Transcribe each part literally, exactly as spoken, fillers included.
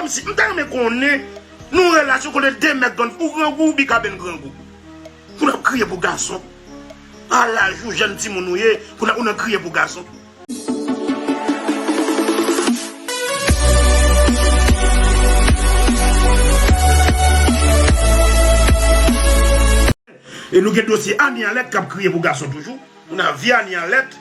Si m ta renmen konnen, nou relasyon kote de mèg grann, ou grangou, ou Mikaben grangou. Pou n ap kriye pou gason. A laj ou, jèn timoun ou ye, pou n ap, ou nan kriye pou gason. E nou gen dosye Ani Alèt k ap kriye pou gason toujou. Nou nan vye Ani Alèt.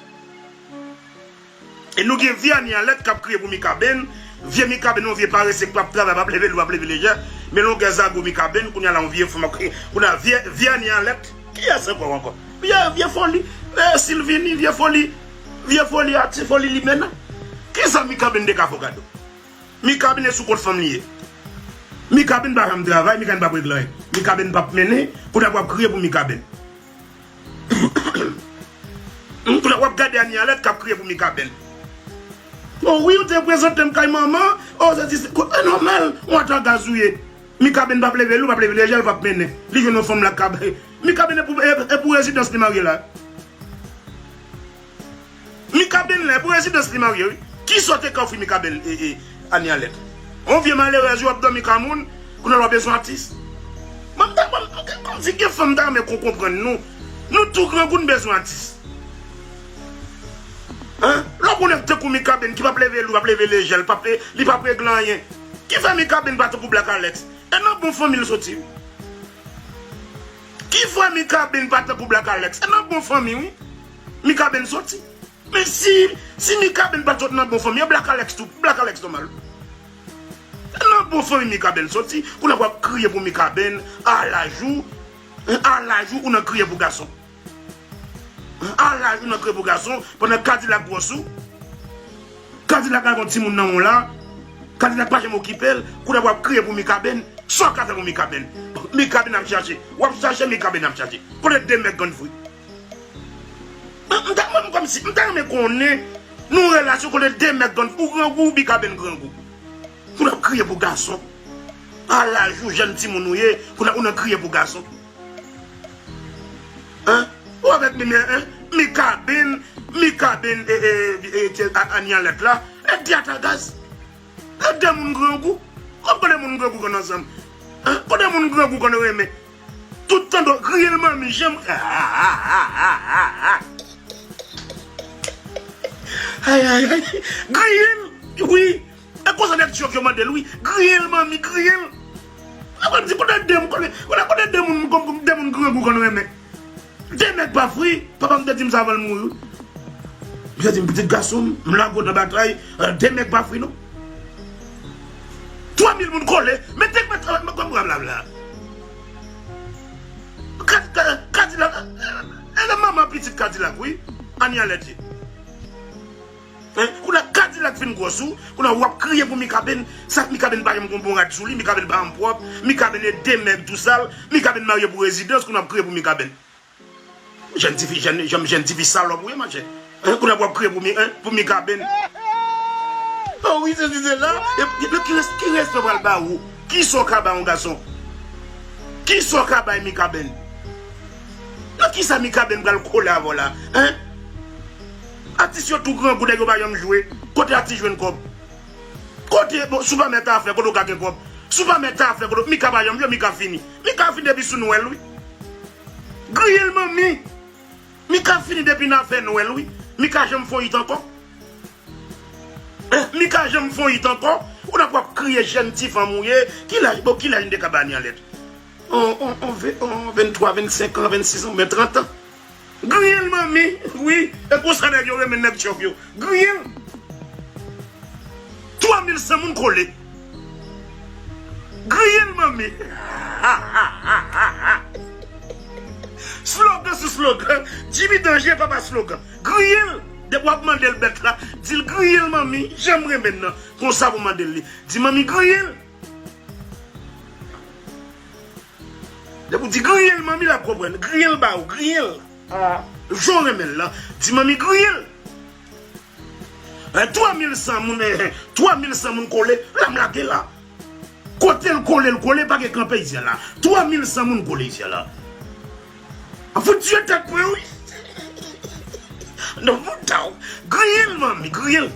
E nou gen vye Ani Alèt k ap kriye pou Mikaben. Vye Mikaben, yon vye parese k p ap travay, p ap leve lou, p ap leve lejè. Men longè zago Mikaben, kounye a la yon vye fanm ap kriye. Kounye a vye, vye Ani Alèt. Kiyès ankò, ankò? Vye, vye foli. Eh, Silvini, vye foli. Vye foli, ati foli limena. Kisa Mikaben te ka fè w gado? Mikaben e sou kont fanm li ye. Mikaben pa janm travay, Mikaben p ap regle anyen. Mikaben p ap mennen, kounye a w ap kriye pou Mikaben. Kounye a w ap gade Ani Alèt k ap kriye pou Mikaben. O wi, ou te prezante m kay manman, o se ti, e nòmal, yon ata gaz ou ye. Mikaben p ap leve lou, p ap leve lejè, l p ap mennen. Li jwenn yon fanm la k ap, Mikaben e pou, e, e pou rezidans li marye la. Mikaben la, e pou rezidans li marye, wi. Kisa w te ka ofri Mikaben, e, e, Ani Alèt? Yon vye malerèz, wi, w ap dòmi ka moun, kounye a w bezwen atis. Mwen, m ta, mwen, mwen, kòmsi gen fanm, m ta renmen kon-, konprann nou. Nou tou grangou, n bezwen atis. Hein? Lè w konnen tankou Mikaben ki p ap leve lou, p ap leve lejè, li p ap, li p ap regle anyen. Ki fè Mikaben pa tankou Black Alex? E nan bon fanmi l soti, wi. Ki fè Mikaben pa tankou Black Alex? E nan bon fanmi, wi. Mikaben soti. Men si, si Mikaben pa t sot nan bon fanmi, e Black Alex tou, Black Alex nòmal. E nan bon fanmi Mikaben soti, kounye a w ap kriye pou Mikaben, a laj ou, a laj ou, ou nan kriye pou gason. A laj ou nan kriye pou gason, pandan Kadilak gwòs ou, Kadilak lage yon timoun nan men w la, Kadilak pa janm okipe l, kounye a w ap kriye pou Mikaben, sa w ka fè pou Mikaben? Mikaben ap chache, w ap chache, Mikaben ap chache. Kote de mèg grann fri? M, m ta, mwen, m kòmsi, m ta renmen konnen, nou relasyon kote de mèg grann, ou grangou, ou Mikaben grangou. Pou n ap kriye pou gason. A laj ou, jèn timoun ou ye, pou n ap, ou nan kriye pou gason. Hein? Ou avèk Mimi, hein? Mikaben, Mikaben, e, e, e, e, a, Ani Alèt la, e de ata gaz. E de moun grangou. Kòm kote moun grangou konn ansanm. Hein? Kote moun grangou konn renmen. Tout tan do griye l manmi, janm. Ay, ay, ay. Griye l, wi. E konsa nèg Tchòk yo mande l, wi. Griye l, manmi, griye l. Mwen konn di kote de moun, kote, kote, kote de moun, de moun grangou konn renmen. De mèg pa fri, papa m te di m sa avan l mouri, wi. Misye di m, pitit gason m, m lage w nan batay, eh, de mèg pa fri, non. Twa mil moun kole, mete, mete, mete, mete, mete, Kadilak, e, e, e, manman pitit Kadilak, wi. Ani Alèt ye. Hein? Kounye a Kadilak fin gwòs ou, kounye a w ap kriye pou Mikaben, sa k Mikaben pa janm gon bon rad sou li, Mikaben pa janm pwòp, Mikaben e de mèg tou sal, Mikaben marye pou rezidans, kounye a w ap kriye pou Mikaben. Jèn tifi, jèn, jèn, jèn tifi salòp ou ye, machè. Hein? Kounye a w ap kriye pou mi, hein? Pou Mikaben. Oh wi, se, se, se la. E, e, ki res-, ki respè w pral ba ou? Kisa w ka ba yon gason? Kisa w ka bay Mikaben? Nan kisa Mikaben pral kole avè w la? Hein? Atis yo tou grangou, nèg yo pa janm jwe. Kote atis jwenn kòb? Kote, bon, si w pa mèt afè, kote w ka gen kòb? Si w pa mèt afè, kote, Mika pa janm jwe, Mika fini. Mika fini depi sou Nwèl, wi. Griye l, manmi. Mika fini depi nan afè Nwèl, wi. Mika janm fè yon hit ankò. Eh, Mika janm fè yon hit ankò. Ou nan p ap kriye jèn ti fanm ou ye. Ki laj, bon, ki laj m te ka ba Ani Alèt? On, on, on, ve-, on venntwa, vennsenk an, vennsis an, oubyen trant an. Griye l, manmi, wi. E konsa nèg yo renmen nèg Tchòk yo. Griye l. Twa mil san moun kole. Griye l, manmi. Slogan sou slogan. Jimmy Danje, papa slogan. Griye l. Depi w ap mande l bèt la, di l griye l, manmi. Jan m renmen l nan. Konsa pou mande l li. Di manmi griye l. Depi w di griye l, manmi, l ap konprann. Griye l ba ou, griye l. Jan w renmen l lan. Di manmi griye l. Eh, twa mil san moun, eh, eh, twa mil san moun kole, la m lage la. Kote l kole, l kole, pa gen kanpe isi a la. Twa mil san moun kole isi a la. An fout tiye tèt mwen, wi. Non, fout ta w. Griye l, manmi, griye l.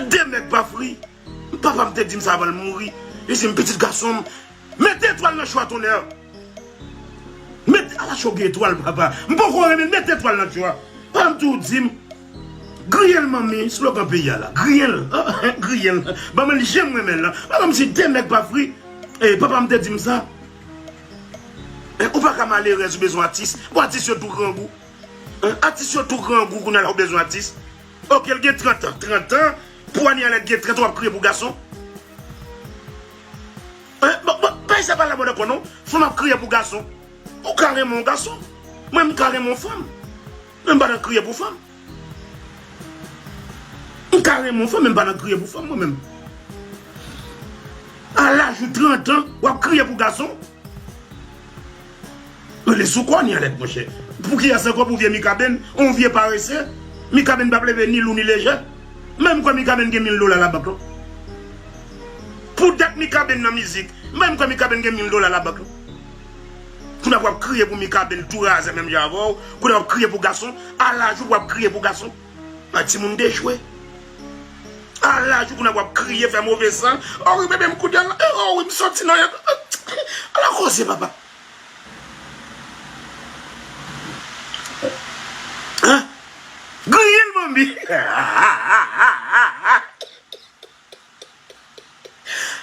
De nèg pa fri. Papa m te di m sa avan l mouri. Li di m, pitit gason m, mete etwal nan cho a, tonnè. Mete, ala cho gen etwal, papa. M poko renmen l, mete etwal nan cho a. Papa m tou di m, griye l, manmi, slogan peyi a la. Griye l. Griye l. Ban mwen l jan m renmen l lan. Papa m di de nèg pa fri. E, papa m te di m sa. E, ou pa ka malerèz, ou bezwen atis. Bon, atis yo tou grangou. Hein, atis yo tou grangou, kounye a la ou bezwen atis. Oke, l gen trant an. Trant an, pou Annie Alerte gen trant an, w ap kriye pou gason. Hein, bon, bon, bagay sa pa lamòd ankò non. Fanm ap kriye pou gason. Ou ka renmen yon gason. Mwen, m ka renmen yon fanm. Men m pa nan kriye pou fanm. M ka renmen yon fanm, men m pa nan kriye pou fanm, mwen menm. A laj ou trant an, w ap kriye pou gason? Rele sou kò w, Annie Alerte, monchè. Pou kiyès ankò? Pou vye Mikaben, yon vye parese? Mikaben p ap leve ni lou ni lejè. Menm kwè Mikaben gen mil dola labank, non. Pou dat Mikaben nan mizik, menm kwè Mikaben gen mil dola labank, non. Kounye a w ap kriye pou Mikaben tou razè menm jan avè w. Kounye a w ap kriye pou gason. A laj ou w ap kriye pou gason? A timoun dechwe. A laj ou kounye a w ap kriye, fè move san. O wi, bebe m kounye a la. O wi, m soti nan yon. Ala koze, papa. Hein? Griye l, manmi.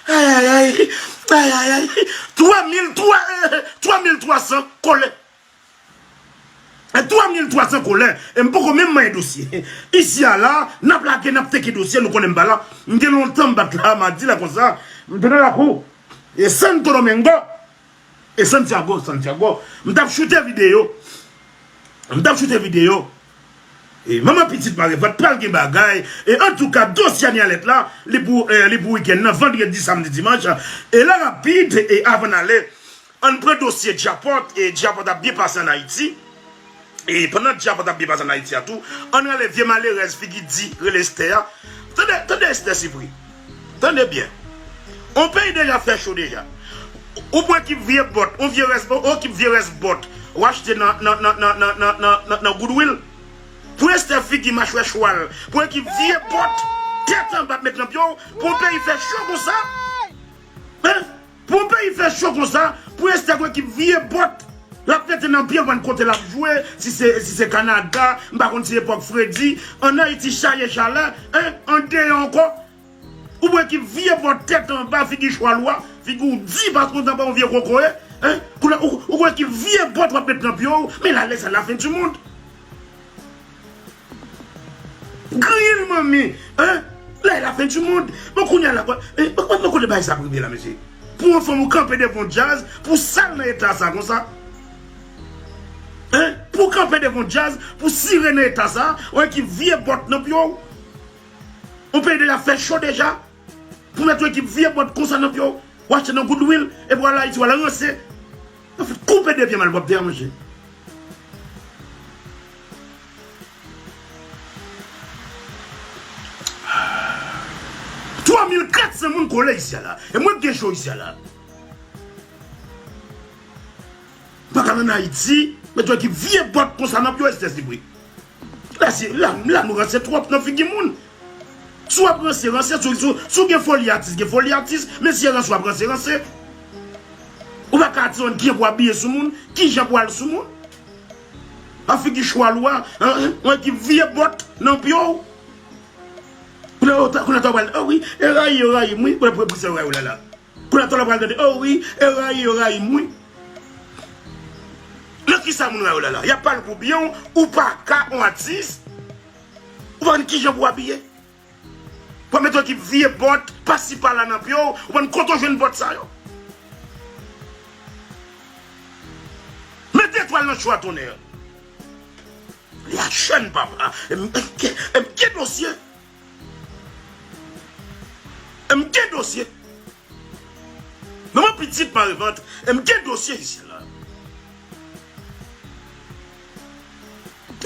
Ay, ay, ay. Ay, ay, ay. Twa mil, twa, eh, twa mil twa san kole. Eh, twa mil twa san kole. E m poko menm manyen dosye. Isi a la, n ap lage, n ap teke dosye, nou konnen m pa la. M gen lontan m pa t la, m a di la konsa. M te nan lakou. E Santo Domingo. E Santiago, Santiago. M t ap choute videyo. M t ap choute videyo. E manman pitit mare vant pral gen bagay. E antouka, dosye Annie Alerte la, li pou, eh, li pou wikenn nan, vandredi, samdi, dimanch. E la rapid, e avan n ale, ann pran dosye Djapòt. E Djapòt ap byen pase ann Ayiti. E pandan Djapòt ap byen pase ann Ayiti a tou, ann rele vye malerèz figi di rele Esther a. Tande, tande Esther Sipri. Tande byen. On peyi deja fè cho deja. Ou pran ekip vye bòt, on vye rès, on ekip vye rès bòt. Ou achte nan, nan, nan Goodwill. Pou Esther figi machwè chwal. Pou ekip vye bòt, tèt anba ap met nan pye w. Pou on peyi fè cho konsa. Hein? Pou yon peyi fè cho konsa, pou Esther gwo ekip vye bòt, l ap mete nan pye l, pa konn kote l ap jwe, si se, si se Kanada, m pa konn si epòk fredi, ann Ayiti chaje chalè, hein, andeyò ankò. Ou gwo ekip vye bòt tèt anba, figi chwal ou a, figi w di, pa konn tanpon yon vye kokoye, hein, kounye a, ou, ou gwo ekip vye bòt w ap mete nan pye w, men la, lè sa, la fin du monde. Griye l, manmi, hein? La e la fin du monde. Bon, kounye a la, bon, eh, bon, bon, bon, kote bagay sa prive la, mesye? Pou yon fanm ou kanpe devan djaz, pou sal nan eta sa konsa? Hein? Pou kanpe devan djaz, pou sire nan eta sa, yon ekip vye bòt nan pye w. Yon peyi deja fè cho deja. Pou met yon ekip vye bòt konsa nan pye w. Ou achte nan Goodwill, epi w al Ayiti, w al ranse. Anfen, koupe de pye mal pwòp te a, monchè. Twa mil kat san moun kole isi a la. E mwen k gen cho isi a la. M pa ka ann Ayiti, met yon ekip vye bòt konsa nan pye w, Esther Sipri. La, se, la, la nou ranse twòp nan figi moun. Si w ap ranse, ranse. Si, si, si w gen foli atis, gen foli atis. Men si e ranse w ap ranse, ranse. Ou pa ka atis w kijan pou w abiye sou moun, kijan pou w al sou moun. A figi chwal ou a, yon ekip vye bòt nan pye w. Kounye a, kounye a, w ap pral, o wi, e rayi, yo rayi m, wi. Kounye a, pou, pou se rayi w la la. Kounye a, w ap pral tande, o wi, e rayi, yo rayi m, wi. Nan kisa moun rayi w la la? Y ap pale pou byen w, ou pa ka yon atis. Ou pa konn kijan pou w abiye. Pou w met yon ekip vye bòt, pasi pala nan pye w, ou pa konn kote w jwenn bòt sa yo. Mete etwal nan cho a, tonnè. Li a jèn, papa. M, m, m gen dosye. M gen dosye. Manman pitit mare vant. M gen dosye isi la.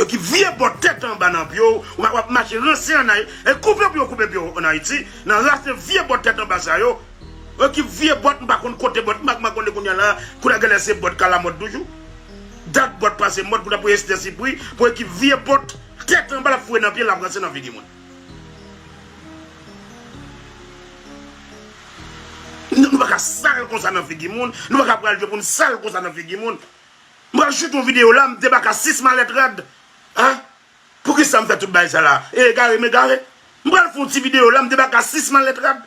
Ekip vye bòt tèt anba nan pye w, w ap, w ap mache ranse ann Ay-, e koupe pye w, koupe pye w ann Ayiti, nan rase vye bòt tèt anba sa yo. Ekip vye bòt, m pa konn kote bòt, m pa, m pa konnen kounye a la, kounye a genlè se bòt k alamòd toujou. Dat bòt pase mòd pou, pou Esther Sipri, pou ekip vye bòt tèt anba l ap foure nan pye l, l ap ranse nan figi moun. Nou pa ka sal konsa nan figi moun. Nou pa ka pral jwe pou n sal konsa nan figi moun. M pral choute yon videyo la, m debake a sis malèt rad. Hein? Poukisa m fè tout bagay sa la? E egare m egare. M pral fè yon ti videyo la, m debake a sis malèt rad.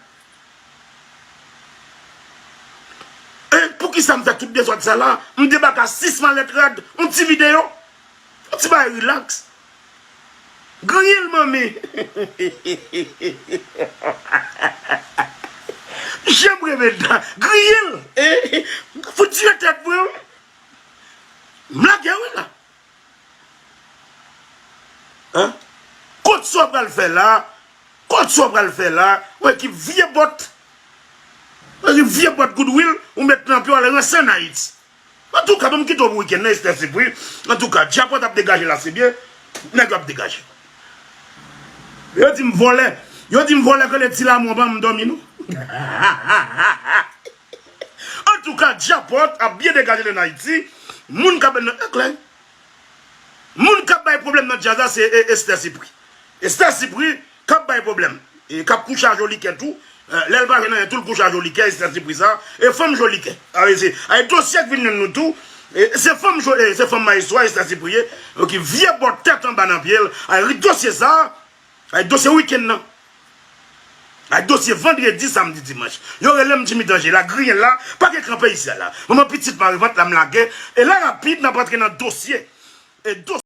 E poukisa m fè tout dezòd sa la? M debake a sis malèt rad. Yon ti videyo. Yon ti bagay relax. Griyen l, manmi. Jan m renmen dan. Griyen l. E, fout tire tèt mwen, wi. M lage wi la. Hein? Kot sa w pral fè la? Kot sa w pral fè la? Ou ekip vye bòt. Ou ekip vye bòt Goodwill, ou met nan pye w al ranse ann Ayiti. Antouka, ban m kite w pou wikenn nan, Esther Sipri. Antouka, Djapòt ap degaje la, se byen. Nèg yo ap degaje. Yo di m vòlè. Yo di m vòlè, kole ti lamò, ban m dòmi, non. Antouka, Djapòt ap byen degaje nan Ayiti. Moun k ap nan eklè. Moun k ap bay pwoblèm nan djaz la, se e, Esther Sipri. Esther Sipri k ap bay pwoblèm. E k ap kouche a Jolikè tou. Eh, lè l pa jwenn anyen tou, l kouche a Jolikè, Esther Sipri sa. E fanm Jolikè. A, se, ay dosye k vin jwenn nou tou. E se fanm Jo-, e se fanm Mayestwo a, Esther Sipri ye. Ki vye bòt tèt anba nan pye l. Ay dosye sa. Ay dosye wikenn nan. Ay dosye vandredi, samdi, dimanch. Yo rele m Jimmy Danje la, griyen la, pa gen kanpe isi a la. Manman pitit mare vant la m lage. E la rapid, n ap rantre nan dosye. E dosye.